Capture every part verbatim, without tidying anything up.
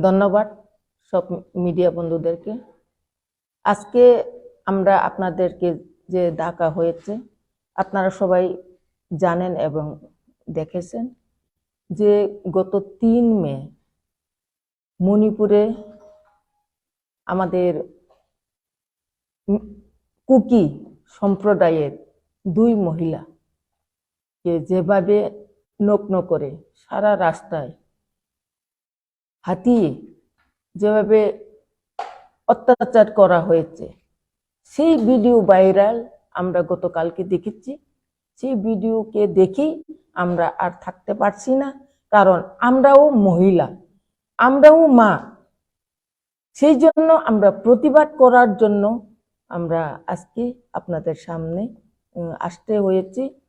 ধন্যবাদ সব মিডিয়া বন্ধুদেরকে। আজকে আমরা আপনাদেরকে যে ডাকা হয়েছে, আপনারা সবাই জানেন এবং দেখেছেন যে গত তিন মে মণিপুরে আমাদের উম, কুকি সম্প্রদায়ের দুই মহিলাকে যেভাবে নগ্ন করে সারা রাস্তায় হাতিয়ে যেভাবে অত্যাচার করা হয়েছে, সেই ভিডিও ভাইরাল আমরা গতকালকে দেখেছি। সেই ভিডিওকে দেখেই আমরা আর থাকতে পারছি না, কারণ আমরাও মহিলা, আমরাও মা। সেই জন্য আমরা প্রতিবাদ করার জন্য আমরা আজকে আপনাদের সামনে, উম, আসতে হয়েছি।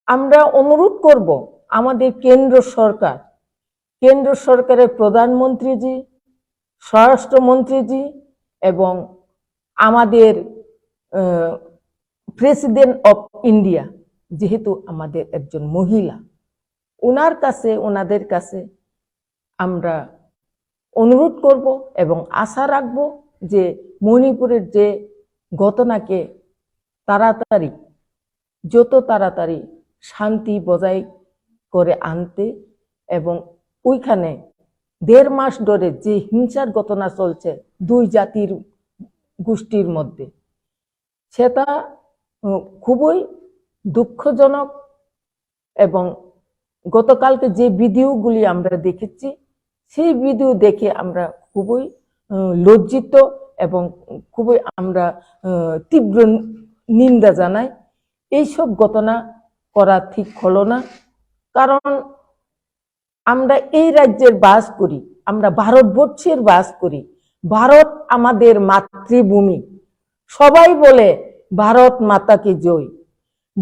আমরা অনুরোধ করব আমাদের কেন্দ্র সরকার, কেন্দ্র সরকারের প্রধানমন্ত্রীজি, স্বরাষ্ট্রমন্ত্রীজি এবং আমাদের, আহ, প্রেসিডেন্ট অফ ইন্ডিয়া, যেহেতু আমাদের একজন মহিলা, ওনার কাছে, ওনাদের কাছে আমরা অনুরোধ করব এবং আশা রাখব যে মণিপুরের যে ঘটনাকে তাড়াতাড়ি, যত তাড়াতাড়ি শান্তি বজায় করে আনতে এবং ওইখানে দেড় মাস ধরে যে হিংসার ঘটনা চলছে দুই জাতির গোষ্ঠীর মধ্যে, সেটা, উম, খুবই দুঃখজনক। এবং গতকালকে যে ভিডিওগুলি আমরা দেখেছি, সেই ভিডিও দেখে আমরা খুবই, উম, লজ্জিত এবং খুবই আমরা, উম, তীব্র নিন্দা জানাই। এইসব ঘটনা করা ঠিক হলো না, কারণ আমরা এই রাজ্যের বাস করি, আমরা ভারতবর্ষের বাস করি। ভারত আমাদের মাতৃভূমি। সবাই বলে ভারত মাতা কি জয়,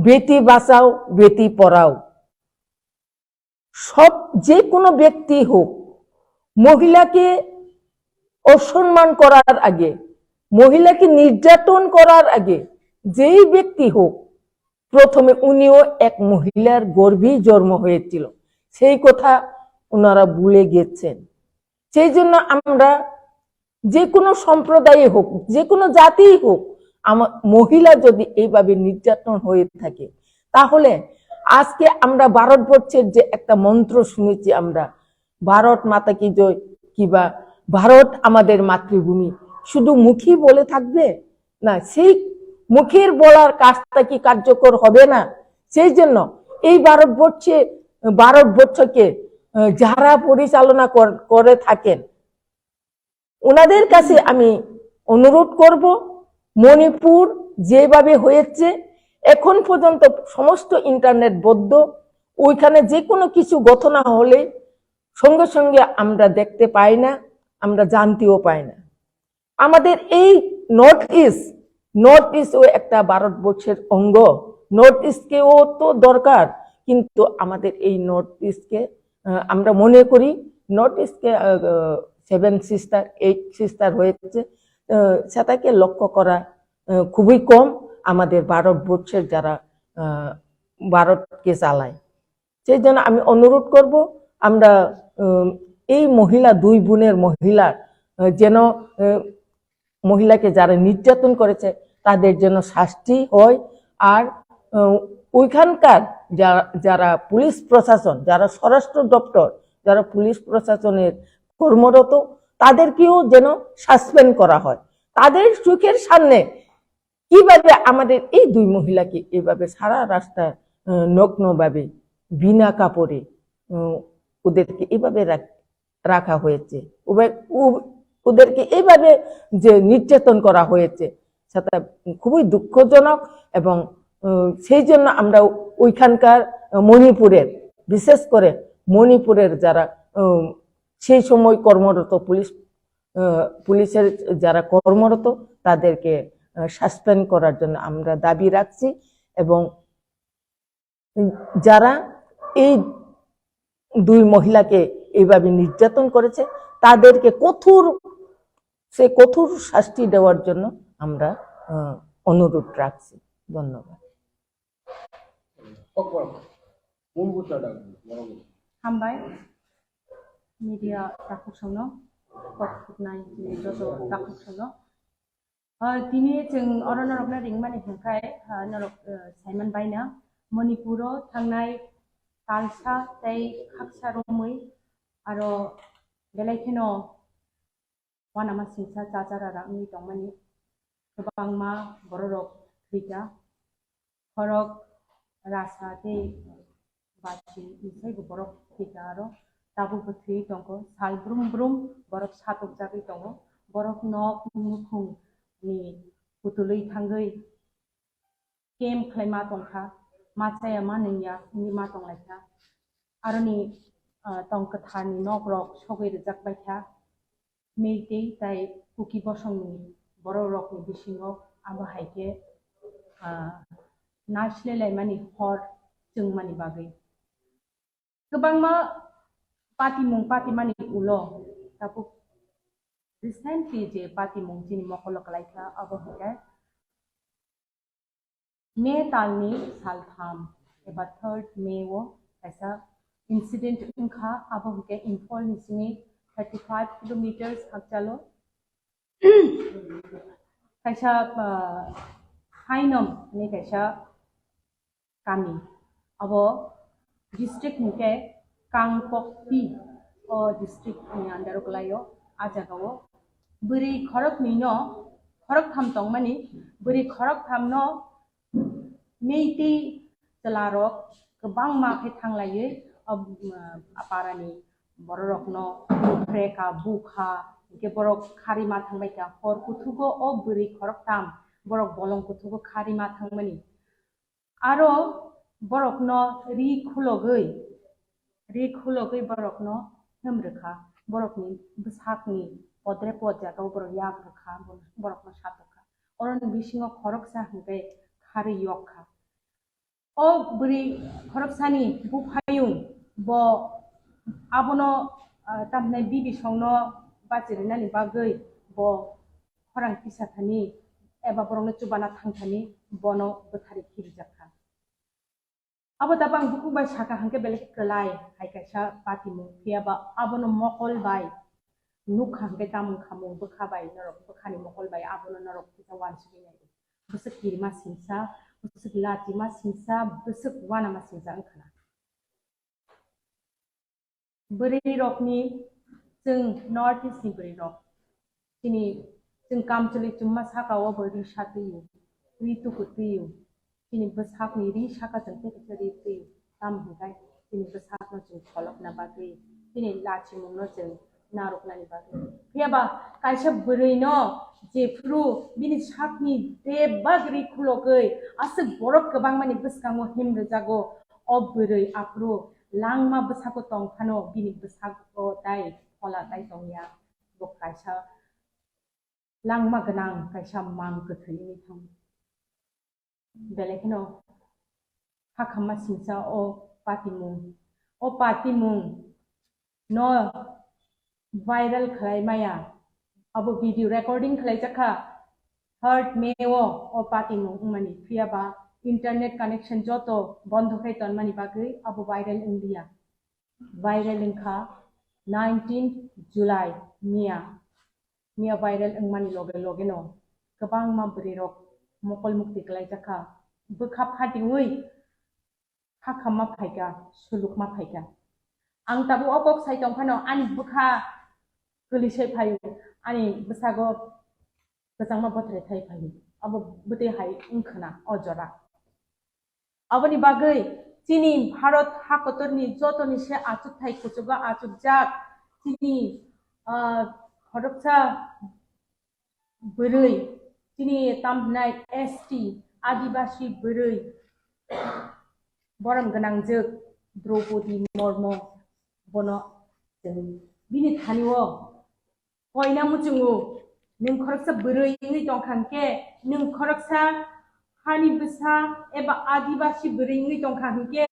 বেটি বাঁচাও, বেটি পড়াও। সব, যে কোনো ব্যক্তি হোক, মহিলাকে অসম্মান করার আগে, মহিলাকে নির্যাতন করার আগে, যেই ব্যক্তি হোক, প্রথমে উনিও এক মহিলার গর্ভেই জন্ম হয়েছিল, সেই কথা ওনারা ভুলে গেছেন। সেই জন্য আমরা যে কোনো সম্প্রদায়ে হোক, যে কোনো জাতিই হোক, আমার মহিলা যদি এইভাবে নির্যাতন হয়ে থাকে, তাহলে আজকে আমরা ভারতবর্ষের যে একটা মন্ত্র শুনেছি আমরা, ভারত মাতা কি জয়, কিবা ভারত আমাদের মাতৃভূমি, শুধু মুখেই বলে থাকবে না, সেই মুখের বলার কাজটা কি কার্যকর হবে না? সেই জন্য এই ভারতবর্ষে, ভারতবর্ষকে, আহ, যারা পরিচালনা কর-, করে থাকেন, ওনাদের কাছে আমি অনুরোধ করব, মণিপুর যেভাবে হয়েছে, এখন পর্যন্ত সমস্ত ইন্টারনেট বন্ধ, ওইখানে যে কোনো কিছু ঘটনা হলে সঙ্গে সঙ্গে আমরা দেখতে পাই না, আমরা জানতেও পাই না। আমাদের এই নর্থ ইস্ট, নর্থ ইস্টও একটা ভারতবর্ষের অঙ্গ। নর্থ ইস্টকেও তো দরকার, কিন্তু আমাদের এই নর্থ ইস্টকে, আহ, আমরা মনে করি নর্থ ইস্টকে, আহ, সেভেন সিস্টার, এইট সিস্টার হয়েছে, আহ, সেটাকে লক্ষ্য করা, আহ, খুবই কম আমাদের ভারতবর্ষের যারা, আহ, ভারতকে চালায়। সেই জন্য আমি অনুরোধ করব, আমরা, উম, এই মহিলা, দুই বোনের মহিলার, আহ, যেন, আহ, মহিলাকে যারা নির্যাতন করেছে তাদের যেন শাস্তি হয়। আর, আহ, ওইখানকার যা-, যারা পুলিশ প্রশাসন, যারা স্বরাষ্ট্র দপ্তর, যারা পুলিশ প্রশাসনের কর্মরত, তাদেরকেও যেন সাসপেন্ড করা হয়। তাদের চোখের সামনে কিভাবে আমাদের এই দুই মহিলাকে এভাবে সারা রাস্তা, আহ, নগ্নভাবে বিনা কাপড়ে, উম, ওদেরকে এভাবে রাখ-, রাখা হয়েছে, ওবে-, ও-, ওদেরকে এভাবে যে নির্যাতন করা হয়েছে, সেটা খুবই দুঃখজনক। এবং, উম, সেই জন্য আমরা ওইখানকার মণিপুরের, বিশেষ করে মণিপুরের যারা, উম, সেই সময় কর্মরত পুলিশ, আহ, পুলিশের যারা কর্মরত, তাদেরকে, আহ, সাসপেন্ড করার জন্য আমরা দাবি রাখছি। এবং যারা এই দুই মহিলাকে এইভাবে নির্যাতন করেছে, তাদেরকে কঠোর, সে কঠোর শাস্তি দেওয়ার জন্য আমরা, আহ, অনুরোধ রাখছি। ধন্যবাদ। Hambai. media takhuk songno, kok khuknai chini joto takhuk songno. Ah, tini chwng oro norokno ringmani hwnkhe, ah, norok, ah, saiman baina Manipuro thangnai talsa tei khaksa romwi aro belai kheno uanama singsa chachara wngwi tongmani kwbangma bororok thwikha, khorok rasa tei bachi insaibo borok thwikha aro tabukbo thwi tongkho. Sal brum brum borok satokjagwi tongo, borok nok nukhungni kutulwi thangwi kem khlaima tongkha, ma chaya ma nungya wngwi ma tonglaikha. Aroni, ah, tong kwtharni nokrok sogwi rwjakbaikha. Meitei tai Kuki bosongni borokrokni bisingo abo hai khe, ah, naisle laimani hor chwngmani bagwi. Kwbangma patimung patimani ulo tabuk recently je patimung chini mokolo kwlaikha abo hwnkhe May talni saltham eba third May o kaisa incident wngkha, abo hwnkhe Imphal ni simi thirty five kilometers hakchalo kaisa, ah, Hainom hinwi kaisa kami. Abo district hwnkhe Kangpokpi o district ni under o kwlaio. A jagao bwrwi khoroknwi no, khoroktham tongmani, bwrwi khoroktham no Meitei chwlarok kwbangma khe thanglaiwi o, um, aparani bororokno phrekha, bukha, hwnkhe borok kharwi ma thangbaikha. Hor kuthugo o bwrwi khoroktham borok bolong kuthugo kharwi ma thangmani. Aro borokno ri khulogwi, ri khulogwi borokno hemrwkha. Borokni bwsakni podre pod jagao borok yak rwkha, borokno satokha. Oroni bisingo khoroksa hwnkhe kharwi yokkha. O bwrwi khoroksani buphayung bo abono, ah, tamhinai bibi songno bachirinani bagwi bo khorang tisa thani eba borokno chubana thang thani bono bwthari khirijak kha. Abo tabang bukhuk bai saka hwnkhe belai kwlai hai kaisa patimung, phiya ba abono mokol bai nukha hwnkhe tamo wngkha mung bwkha bai norok bwkhani mokol bai abono norok kisa uansugwi nai. Bwswk kirima singsa, bwswk lachima singsa, bwswk uanama singsa wngkha na. Bwrwi rokni, chwng North East ni bwrwi rok, chini, chwng kamchwlwi chumma saka o bo ri sa twi o, ri tuku twi o, chini bwsakni ri saka chwng tei kaisa ri twi o, tamo hwnkhe chini bwsakno chwng kholopna bagwi, chini lachimungno chwng narwknani bagwi. Phiya ba kaisa bwrwino jephru bini sakni bebak ri khulogwi aswk borok kwbangmani bwskango himrwjago, o bwrwi aphuru langma bwsako tong phano bini bwsako tai phola tai tongya. Bo kaisa langma gwnang kaisa mang kwthwi wngwi thango. Belai kheno hakhamma singsa o patimung. O patimung no viral khlai maya. Abo video recording khlai jakha third May o, o patimung wngmani. Phiya ba internet connection joto bondo khai tonmani bagwi abo viral wngya. Viral wngkha nineteenth July miya. Miya viral wngmani loge loge no kwbangma bwrwi rok mokol mukti kwlai jakha, bwkha phatingwi hakhamma phaikha, sulukma phaikha. Ang tabuk o kok sai tong phano ani bwkha kwlwisai phaio, ani bwsago kwchangma bothrai thai phaio, abo bwtwi hai wngkhwna o jora. Aboni bagwi chini Bharat hakotorni jotoni se achukthai kuchugo achukjak chini, ah, khoroksa bwrwi, chini tamhinai S T Adibasi bwrwi borom gwnangjwk Draupadi Murmu bono chwng bini thani o koina muchungo, nwng khoroksa bwrwi wngwi tongkha hwnkhe, nwng khoroksa hani bwsa eba adibasi bwrwi wngwi tongkha hwnkhe,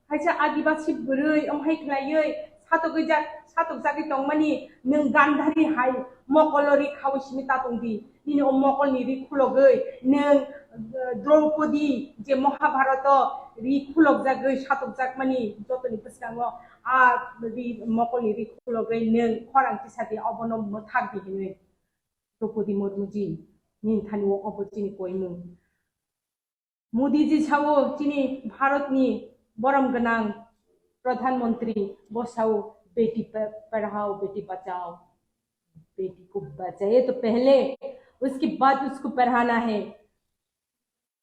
kaisa adibasi bwrwi wng hai khlaiwi satokjak, satokjagwi tongmani nwng Gandhari hai mokolo ri khaui simi ta tongdi. Nini o mokolni ri khulogwi nwng, eh, Draupadi je Mahabharato ri khulokjagwi satokjakmani jotoni bwskango a ri mokol ni ri khulogwi nwng khorang tisadi obono mwthak di hinwi Droupadi Murmu ji nini thani o obo chini koimung. Modi ji sao chini Bharat ni borom gwnang Pradhan Mantri bo sao beti pa- padhao beti bachao. बेटी को बचाइए तो पहले उसके बाद उसको पढ़ाना है।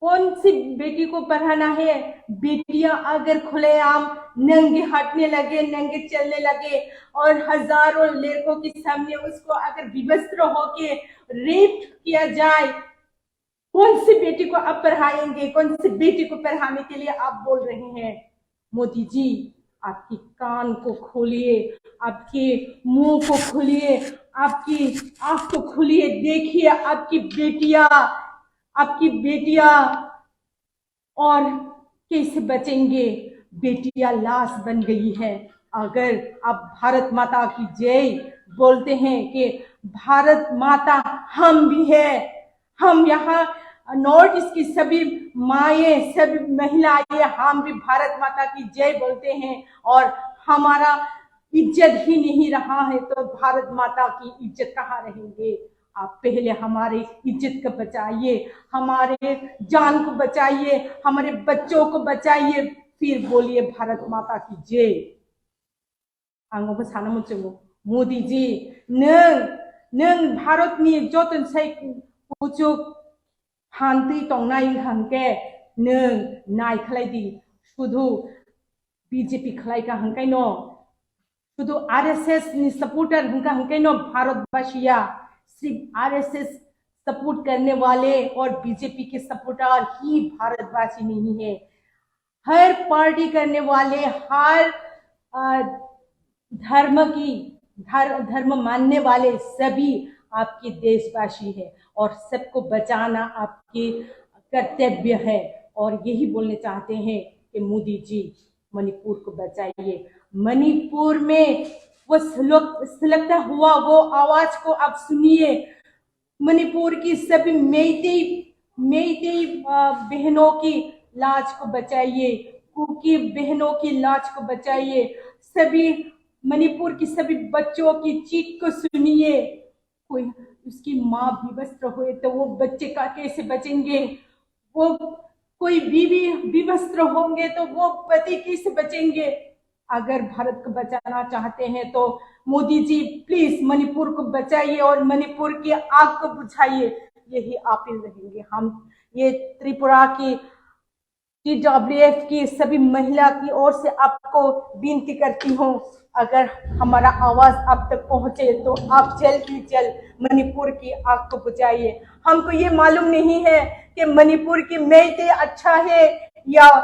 कौन सी बेटी को पढ़ाना है? बेटियां अगर खुलेआम नंगे हटने लगे, नंगे चलने लगे और हजारों लड़कों के सामने उसको अगर विवस्त्र होके रेप किया जाए, कौन सी बेटी को आप पढ़ाएंगे? कौन सी बेटी को पढ़ाने के लिए आप बोल रहे हैं? मोदी जी, आपकी कान को खोलिए, आपके मुंह को खोलिए, आपकी आंख को खोलिए। देखिए आपकी बेटियां, आपकी बेटियां और कैसे बचेंगे? बेटियां लाश बन गई है। अगर आप भारत माता की जय बोलते हैं कि भारत माता हम भी है, हम यहाँ नॉर्थ ईस्ट की सभी माएँ, सभी महिलाएँ, हम भी भारत माता की जय बोलते हैं और हमारा इज्जत ही नहीं रहा है तो भारत माता की इज्जत कहाँ रहेंगे? आप पहले हमारे इज्जत को बचाइए, हमारे जान को बचाइए, हमारे बच्चों को बचाइए, फिर बोलिए भारत माता की जय। Ang obo sana muchungo, Modi ji, nwng nwng Bharat ni joto sai kuchuk phantwi tongnai wngkha hwnkhe nwng nai khlai di, sudhu B J P khlai kha hwnkhe no, sudhu R S S ni supporter hwnkha hwnkhe no Bharat basiya, sirf R S S support karne wale aur B J P ke supporter hi Bharat basi nahi hai. हर पार्टी करने वाले, हर अ, धर्म की धर, धर्म मानने वाले सभी आपके देशवासी हैं और सबको बचाना आपके कर्तव्य है। और यही बोलने चाहते हैं कि मोदी जी, मणिपुर को बचाइए। मणिपुर में वो सुलग- सुलगता हुआ वो आवाज को आप सुनिए। मणिपुर की सभी मेइतेई मेइतेई अ, बहनों की लाज को बचाइए, कुकी बहनों की लाज को बचाइए। सभी मणिपुर की सभी बच्चों की चीख को सुनिए। कोई उसकी माँ विवस्त्र हुए तो वो बच्चे का कैसे बचेंगे? वो कोई बीवी विवस्त्र होंगे तो वो पति कैसे बचेंगे? अगर भारत को बचाना चाहते हैं तो मोदी जी प्लीज मणिपुर को बचाइए और मणिपुर की आग को बुझाइए। यही अपील रहेंगे हम। ये त्रिपुरा की T W F की सभी महिला की ओर से आपको विनती करती हूँ, अगर हमारा आवाज आप तक पहुँचे तो आप जल्द ही जल्द मणिपुर की आग को बुझाइए। हमको ये मालूम नहीं है कि मणिपुर की मेइतेई अच्छा है या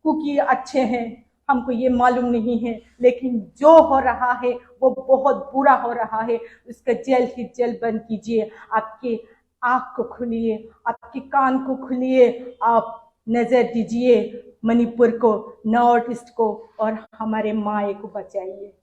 कुकी अच्छे हैं, हमको ये मालूम नहीं है, लेकिन जो हो रहा है वो बहुत बुरा हो रहा है। उसका जल्द ही जल्द बंद कीजिए। आपके आँख को खोलिए, आपके कान को खोलिए, आप नजर दीजिए मणिपुर को, नॉर्थ ईस्ट को और हमारे माए को बचाइए।